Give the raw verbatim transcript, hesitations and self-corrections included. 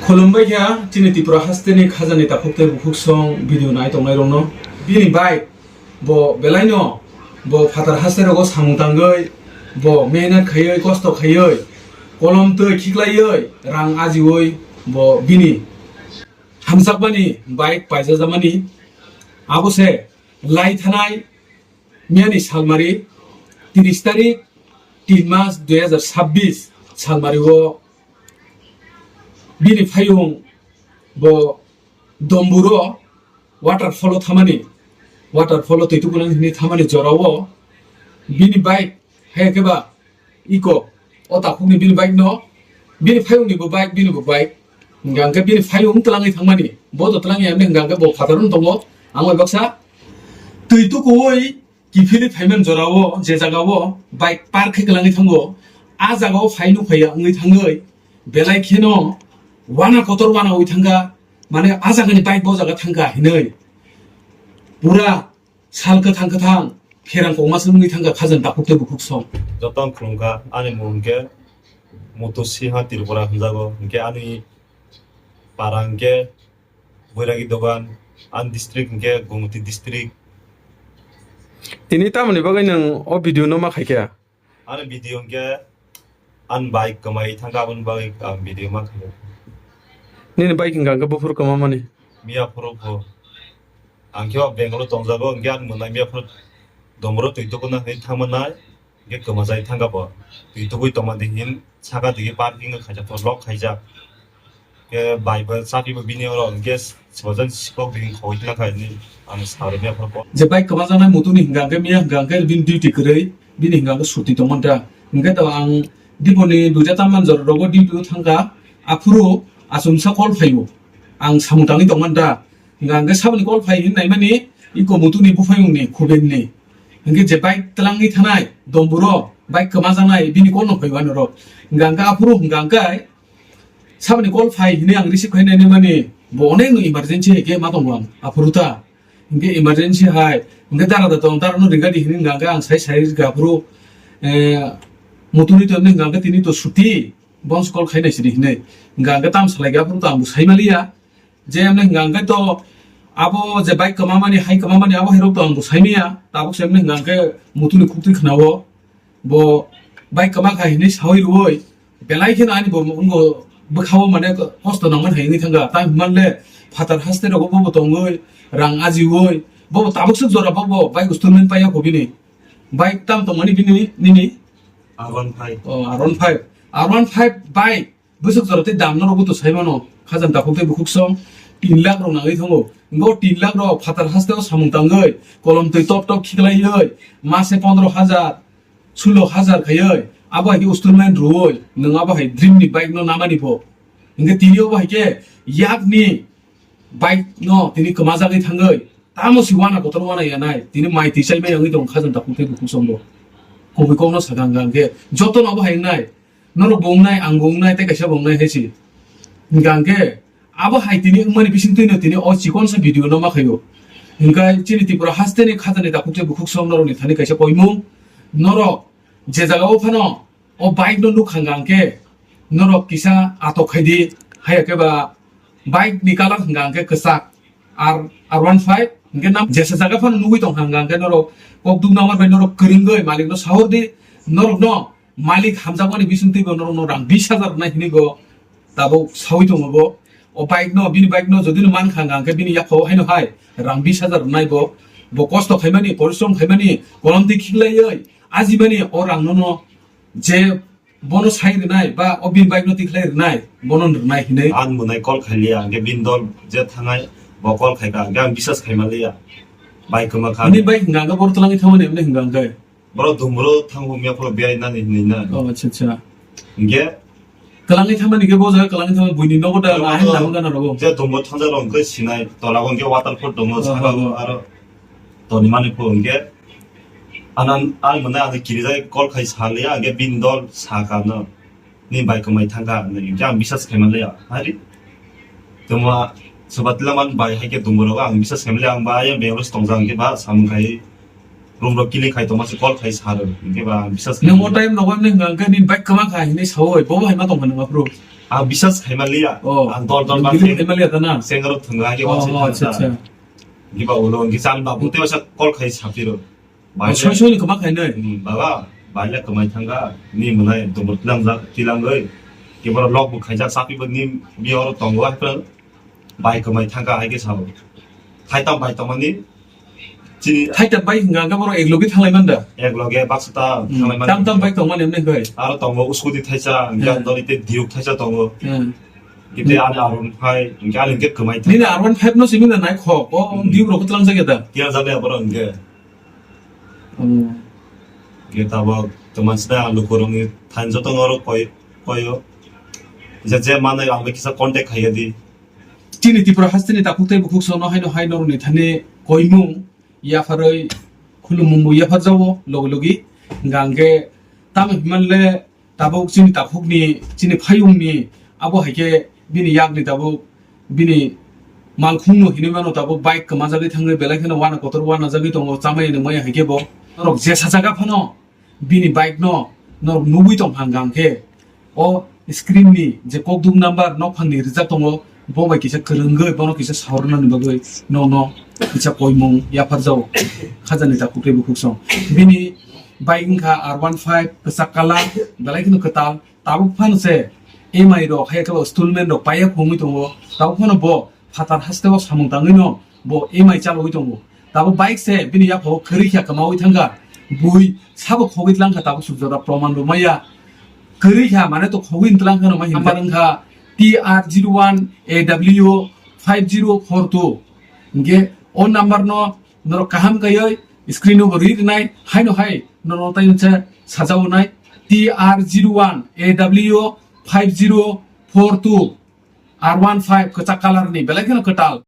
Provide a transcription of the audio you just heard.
Khulumbai kha chini Tripura hasteni khajani takhuk tei bukhuk song video nai tongnai rokno. Bini bike bo belai no bo phatar haste rogo samung tangwi bo mehnat khaiwi kosto khaiwi kolom twi khiklaiwi rang ajiwi bo bini hamjakmani bike paijajamani abo se lai thanai miyani salmari tris tarik tin mas dui hajar sabbish salmari o bini phayung bo Domburo waterfall o thamani, waterfall o twi tukunani hwnwi thamani jorao bini bike hai khe ba iko o takhukni bini bike no bini phayungni bo bike bini bo bike hwnkha hwnkhe bini phayung twlangwi thangmani bo to twlangya hwnkha hwnkhe bo phataro tongo ang bai baksa twi tukuwi kiphilwi phaimani jorao je jagao bike park khe kwlangwi thango, a jagao phai nuk phaiya wngwi thangwi belai kheno wana kotor wana wi thangkha, mane a jagani bike bo jaga thangkha hinwi pura sal kwthang kwthang pherang kongma se wngwi thangkha khajani takhuk tei bukhuk song. Joto ang khulumkha, ani mung hwnkhe Mutu Siha Tripura hwnjago, hwnkhe ani para hwnkhe Boiragi dogan, ani district hwnkhe Gomoti district. Tini tamoni bagwi nwng o video no ma khaikha? Ani video hwnkhe ani bike kwmai thangkha, aboni bagwi ang video ma khaikha. Nini bike hwnkha hwnkhe buphuru kwmamani? Miya phuru pho. Ang khe o Bangalore tongjago, hwnkhe ani mwnai miya phuru Domburo twi tukuna hwnwi thangmanai. Hwnkhe kwmajai thangkha bo. Twi tugwi tongma di hin saka digi parking khaijak, lock khaijak. Hwnkhe bai bo chati bo bini oro hwnkhe swbajan sikok di hin khogwi tongkha hinwi ang sa rwmya phuru. Je bike kwmajaknai Mutuni hwnkha hwnkhe miya hwnkha hwnkhe bini duty kwrwi, bini hwnkha hwnkhe suti tongmanta. Hwnkhe to ang diponi duita tamman jora rogo duty o thangkha, aphuru achomsa call phaio. Ang samung tangwi tongmanta. Hwnkha hwnkhe saboni call phai hinwi naimani iko Mutuni buphayungni Khubenni. Hwnkhe je bike twlangwi thanai Domburo bike kwmajaknai bini call no phaiwano rok. Hwnkha hwnkhe aphuru hwnkha hwnkhe saboni call phai hinwi ang receive khainai naimani bo onek no emergency hai khe ma tongo ang aphuru ta. Hwnkhe emergency hai hwnkhe dara da tong dara no ringadi hinwi hwnkha hwnkhe ang sai sai rwkha aphuru, eh, Mutuni to hwnkha hwnkhe tini to suti. Bounce call khainai sidi hinwi. Hwnkha hwnkhe tam salai khe aphuru to ang bo sai maliya. Je emne hwnkha hwnkhe to abo je bike kwmamani, hai kwmamani abo hai rok to ang bo sai maya. Tabuk se emne hwnkha hwnkhe Mutuni khuktwi khwnao. Bo bike kwma kha hinwi sawi rwui. Belai kheno ani bo wngkha bwkhao mane kosto nangmani hai wngwi thangkha. Tamo hwnba le phatar haste rogo bo bo tongwi, rang ajiui. Bo bo tabuk swk jora bo bo bike installment paiya kho bini. Bike tam tongmani bini, nini? R one five. Oh, R one five. R one five bike. Bwswk jora tei dam norok bo to sai mano. Khajani takhuk tei bukhuk song tin lakh rok nangwi thango. Hwnkhe o tin lakh rok phatar haste o samung tangwi, kolom twi top top khiklaiwi, mase pondro hajar, sulo hajar khaiwi, abo hai khe installment rwui, nwng abo hai dream ni bike no namani bo. Hwnkhe tini obo hai khe yakni bike no tini kwmajagwi thangwi, tamo si wana kotor wana yanai, tini mai twi chai mai wngwi tongo khajani takhuk tei bukhuk song bo. Kubui kok no sakha hwnkha hwnkhe, joto no abo hai wngnai. Norok bo wngnai, ang bo wngnai, tei kaisa bo wngnai hai se. Hwnkha hwnkhe, abo hai tini wngmani bising twino tini o chikon sa video no ma khaio. Hwnkhe chini Tripura haste ni khajani takhuk tei bukhuk song norok ni thani kaisa koimung. Norok je jaga o phano o bike no nukha hwnkha hwnkhe, norok kisa atok khai di, haiya khe ba bike ni colour hwnkha hwnkhe kwchak. R, R one five, hwnkhe nam jesa jaga phano nugwi tongkha hwnkha hwnkhe norok kok duk nangma bai norok kwrwngwi malik no sahor di, norok no malik hamjakmani bising twi bo norok no rang bis hajar rwnai hinwi bo tabuk sawi tongo bo. O bike no, bini bike no jodi no mankha hwnkha hwnkhe bini yaphao haino hai rang bis hajar rwnai bo. Bo kosto khaimani, porishrom khaimani, kolom twi khiklaiwi ajimani o rang no no je bono sai rwnai ba o bini bike no tikhlai rwnai, bono rwnai hinwi. Ang mwnai call khailiya, hwnkhe bini dol je thangnai bo call khaikha, hwnkhe ang bisas khaimaliya. Bike kwma kha. Bini bike hwnkha hwnkhe boro twlangwi thangmani emne hwnkha hwnkhe. Boro dumro thango mia phoro biyai nani hinwi na. Oh, acha, acha. Hwnkhe? Kwlangwi thangmani khe bo jaga kwlangwi thangmani buini nogo da, ahai lama gana rogo. Je dumro thangjak rok hwnkhe sinai, tola o hwnkhe waterfall tongo, oh, saka oh, oh, aro. Toni mani pho hwnkhe, anan, ang mwnai ano kirijak call khai saliya, hwnkhe bini dol saka no, ni bai kwmai thangkha, hwnkhe ang bisas khaimaliya, hari. Tamo, sobatila man bai hai khe dumbo rogo ang bisas khaimaliya, ang bai Bangalore se tongjak, hwnkhe ba samung khai, room rok kiling khai tongma se call khai saro, hwnkhe ba ang bisas khaimaliya. Nwng o time rogo nwng hwnkhe ni bai kwma kha hinwi sawi, bo hai ma tongkha nwng aphuru. Ang bisas khaimaliya. Oh. Ang dol dol ba Believe seng-, khaimaliya ta na? Sengrok thwngwi Oh, oh, acha, acha. Giba ulo hwnkhe chal ba bute basa call khai sapiro. Oh, soi soi ni kwma khainai? Hmm, baba, baila kwmai thangkha. Ni mwnai dumur tilangjak, tilangwi. Kiboro log bo khaijak, sapi bo ni biya oro tongo, hai phano bai kwmai thangkha, hai khe sabo. Thaitam bai tongmani, chini Thaitam bai hwnka hwnka borok ek logi thanglai man da? Ek loge baksa ta Hmm, thanglai man tam tam da. Bai tongmani hwnwi hwnkhe? Aro tongo scooty thaisa, Hmm. yang dori te Duke thaisa tongo. Hmm. Kite ani R one five, hwnkhe ani hwnkhe kwmai thangkha. Nini R one five no simi na nai khok, o Hmm. Duke rok twlang jagya da? Tiya jagya borok hwnkhe. Hmm. Hwnkhe tabok twma sida lukurokni thain joto norok koi, koio. Je, je manai ang bai kisa contact khaiya di. Chini Tripura hasteni takhuk tei bukhuk sono haino hai norokni thani koimung yapharwi khulumungbo yapharjago logi logi. Hwnkha hwnkhe tamo hinmanle tabuk chini takhukni, chini phayungni abo hai khe bini yakni tabuk bini malkhungno hinwi mano tabuk bike kwmajagwi thangwi belai kheno wana kotor wanajagwi tongo chamani nungmani hai khe bo. Norok jesa jaga phano bini bike no norok nugwi tong hang hang khe o screen ni je kokduk number nokphang ni rijak tongo, bo bai kisa kwrwngwi bono kisa saurwnani bagwi nono kisa koimung yapharjao khajani takhuk tei bukhuk song. Bini bike wngkha R one five kwchak colour, belai kheno kwtal, tabuk phano se M I rok hai khe installment rok paiya khongwi tongo, tabuk phano bo phatar hasteo samung tangwino bo M I chalogwi tongo. Tabuk bike se bini yapho kwrwi kha kwmawi thangkha. Bui sabo khogwi tlangkha tabuk suk jora proman bo maya. Kwrwi kha mane to khogwi tlangkha no mai himkha. Number wngkha T R zero one A W five zero four two. Hingke o number no norok kaham kaioi screen o bo ri rinai haino hai norok tai unse sajao nai T R zero one A W five zero four two R one five kwchak colour ni belai kheno kwtal.